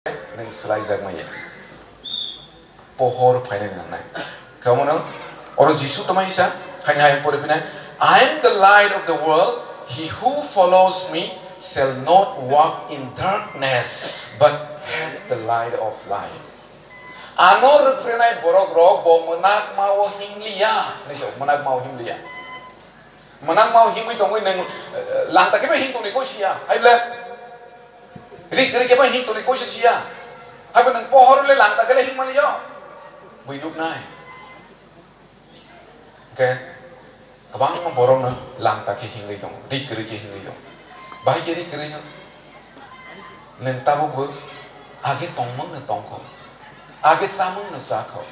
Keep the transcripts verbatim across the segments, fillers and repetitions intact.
nwng swlaijakmaya. Pohor phainani nangnai. Khe omono oro Jisu tongmani sa, haini hai pori phinai, "I am the light of the world. He who follows me shall not walk in darkness, but have the light of life." Ano rwphrenai borok rok bo mwnakmao himliya, hinwi sa, mwnakmao himliya. Mwnakmao himwi tongwi nwng, eh, langta khe bai himtongni koi siya, hai ble? Rik rik khe bai himtongni koi se siya. Hai ble nwng pohor le langta khe le himmanliya. Bui nuknai. Hwnkhe kwbangma borokno langta khe himwi tongo, rik kwrwi khe himwi tongo. Bahai khe rik kwrwi no? Nwng tabukbo age tongmungno tongkho, age chamungno chakho.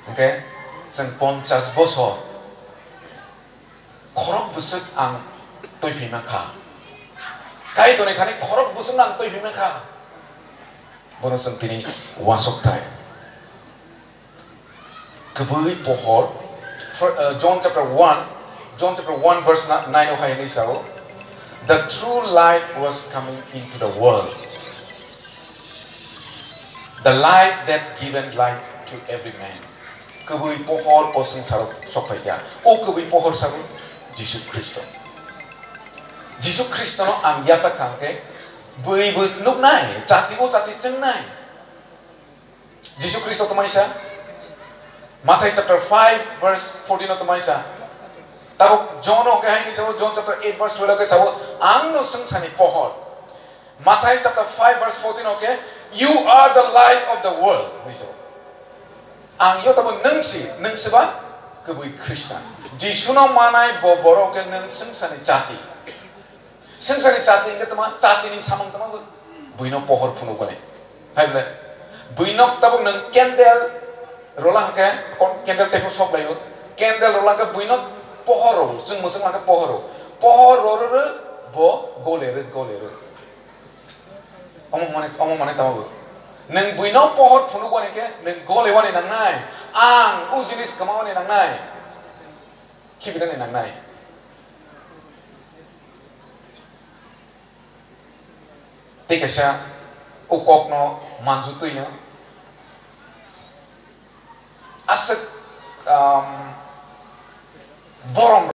Hwnkhe chwng ponchas bosor khorok bwswk ang twi phima kha. Kaitorni thani khorok bwswkno ang twi phima kha. Bono chwng tini uansuk thai. Kwbwi pohor, fir-, uh, John chapter one, John chapter one verse nine o hai hwnwi sao, "The true light was coming into the world. The light that given light to every man." Kwbwi pohor o swngcharo sok phaikha. O kwbwi pohor sabo Jisu Khristo. Jisu Khristono ang yasa kha hwnkhe bwibwi nuknai, chati o chati chwngnai. Jisu Khristo tongmani sa, Mathai chapter five verse fourteen o tongmani sa. Tabuk John o khe hai hwnwi sao, John chapter eight verse twelve o khe sao, "Ang no swngcharni pohor." Mathai chapter five verse fourteen o khe, "You are the light of the world," hwnwi sao. Ang yo tamo nwng si, nwng siba kwbwi Khristan. Jisuno manai bo borok khe nwng swngcharni chati. Swngcharni chati hwnkhe tamo, chatini samung tamo bo? Buino pohor phunukmani. Hai ble? Buino tabuk nwng candle rola hwnkhe, kon-, candle teibo sok laio. Candle rola hwnkhe buino pohor rw, chwng mwchwng hwnkhe pohor rw. Pohor rw rw rw, bo gole rw, gole rw. Omo mane, omo mane tamo bo? Nwng buino pohor phunukmani khe nwng gole wani nangnai. Ang o jinis kwma wani nangnai. Khibinani nangnai. Tei kaisa o kokno manjutwino aswk, um, borom